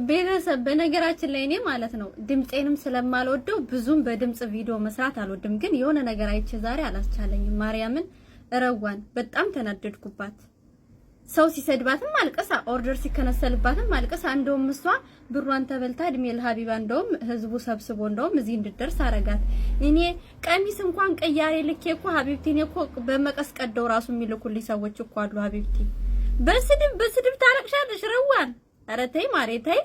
ቤተሰብ፣ በነገራችን ላይ እኔ ማለት ነው ድምፄንም ስለማልወደው ብዙም በድምጽ ቪዲዮ መስራት አልወድም። ግን የሆነ ነገር አይቼ ዛሬ አላስቻለኝም። ማርያምን እረዋን በጣም ተናደድኩባት። ሰው ሲሰድባትም አልቅሳ፣ order ሲከነሰልባትም አልቅሳ። እንደውም እሷ ብሯን ተበልታ እድሜ ለሀቢባ እንደውም ህዝቡ ሰብስቦ እንደውም እዚህ እንድደርስ አረጋት። እኔ ቀሚስ እንኳን ቅያሬ ልኬ እኮ حبيبتي፣ እኔ እኮ በመቀስ ቀደው ራሱ የሚልኩልኝ ሰዎች እኮ አሉ። حبيبتي በስድብ በስድብ ታለቅሻለሽ ረዋን። ኧረ ተይ ማሬ ተይ።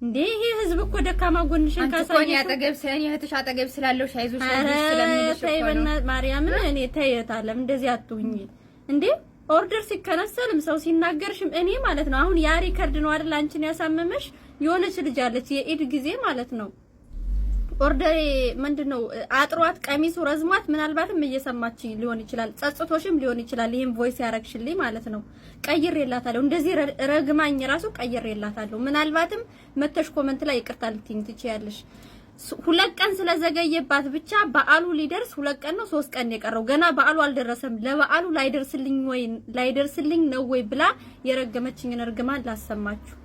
እንዴ ይሄ ህዝብ እኮ ደካማ ጎንሽን ካሳየሽ አጠገብ ስለኔ እህትሽ አጠገብ ስላለው አይዞሽ ስለምልሽ እኮ ነው። ማርያምን እኔ ተይ እታለም እንደዚህ አትሁኝ እንዴ። Order ሲከነሰልም ሰው ሲናገርሽም እኔ ማለት ነው አሁን ያ record ነው አይደል አንቺን ያሳመመሽ። የሆነች ልጅ አለች የኢድ ጊዜ ማለት ነው order ኤ ምንድን ነው አጥሯት ቀሚሱ ረዝሟት፣ ምናልባትም እየሰማችኝ ሊሆን ይችላል፣ ጸጽቶሽም ሊሆን ይችላል። ይሄን voice ያረግሽልኝ ማለት ነው ቀይሬላታለሁ። እንደዚህ ረግማኝ ራሱ ቀይሬላታለሁ። ምናልባትም መተሽ comment ላይ ይቅርታ ልትይኝ ትችያለሽ። 2 ቀን ስለዘገየባት ብቻ በዓሉ ሊደርስ 2 ቀን ነው 3 ቀን የቀረው ገና በዓሉ አልደረሰም። ለበዓሉ ላይደርስልኝ ወይ ላይደርስልኝ ነው ወይ ብላ የረገመችኝን እርግማን ላሰማችሁ።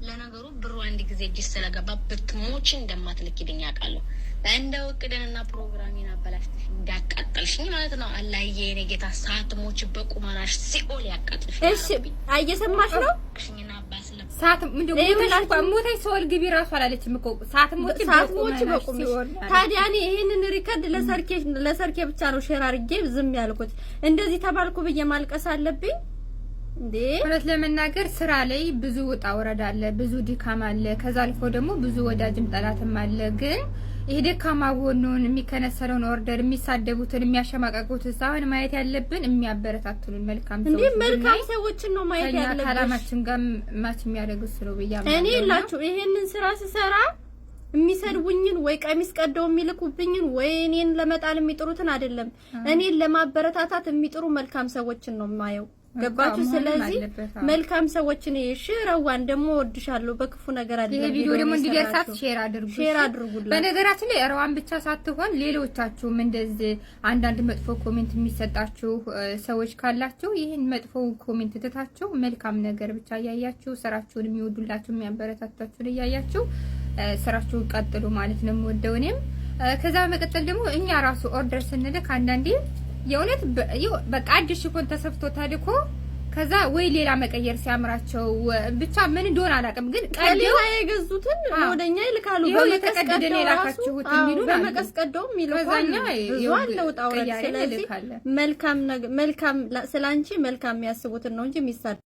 ለነገሩ ብሩ አንድ ጊዜ እጅ ስለገባ ብትሞች እንደማትልኪልኝ አውቃለሁ። እንደው እቅድንና ፕሮግራሜን አበላሽተሽ እንዳቃጠልሽኝ ማለት ነው። አላየ የኔ ጌታ ሳትሞች በቁመናሽ ሲኦል ያቃጥልሽ። እሺ እየሰማሽ ነው። ሰዓት ሞተሽ ሲኦል ግቢ እራሱ አላለችም እኮ ሳትሞች በቁምሽ። ታዲያ እኔ ይሄንን record ለሰርኬ ብቻ ነው share አድርጌ ዝም ያልኩት። እንደዚህ ተባልኩ ብዬ ማልቀስ አለብኝ እንዴ? እውነት ለመናገር ስራ ላይ ብዙ ውጣ ውረድ አለ፣ ብዙ ድካም አለ። ከዛ አልፎ ደግሞ ብዙ ወዳጅም ጠላትም አለ። ግን ይሄ ደካማ ጎኑን የሚከነሰለውን order የሚሳደቡትን የሚያሸማቀቁትን ሳይሆን ማየት ያለብን የሚያበረታቱንን መልካም ሰዎች እንዴ መልካም ሰዎችን ነው ማየት ያለብን። ከአላማችን ጋር match የሚያደርጉት ስለው ብያ እኔ ላችሁ ይሄንን ስራ ስሰራ የሚሰድቡኝን ወይ ቀሚስ ቀደው የሚልኩብኝን ወይ እኔን ለመጣል የሚጥሩትን አይደለም፣ እኔን ለማበረታታት የሚጥሩ መልካም ሰዎችን ነው የማየው። ገባችሁ? ስለዚህ መልካም ሰዎችን እሺ፣ ረዋን ደግሞ ወድሻለሁ፣ በክፉ ነገር አይደለም። ይሄ ቪዲዮ ደግሞ እንዲደርሳት share አድርጉ፣ share አድርጉላት። በነገራችን ላይ ረዋን ብቻ ሳትሆን ሌሎቻችሁም እንደዚህ አንዳንድ መጥፎ comment የሚሰጣችሁ ሰዎች ካላችሁ ይህን መጥፎ comment ትታችሁ መልካም ነገር ብቻ እያያችሁ ስራችሁን የሚወዱላችሁ የሚያበረታታችሁን እያያችሁ ስራችሁን ቀጥሉ ማለት ነው የምወደው እኔም። ከዛ በመቀጠል ደግሞ እኛ ራሱ order ስንልክ አንዳንዴ የእውነት በቃ አዲስ ሽፎን ተሰፍቶ ተልኮ ከዛ ወይ ሌላ መቀየር ሲያምራቸው ብቻ ምን እንደሆነ አላውቅም፣ ግን ቀሌላ የገዙትን ወደኛ ይልካሉ። በመቀስ ቀደው የላካችሁት የሚሉ በመቀስ ቀደው የሚልኩ ብዙ አለ ውጣ ውረድ። ስለዚህ መልካም መልካም ስላንቺ መልካም የሚያስቡትን ነው እንጂ የሚሳደቡትን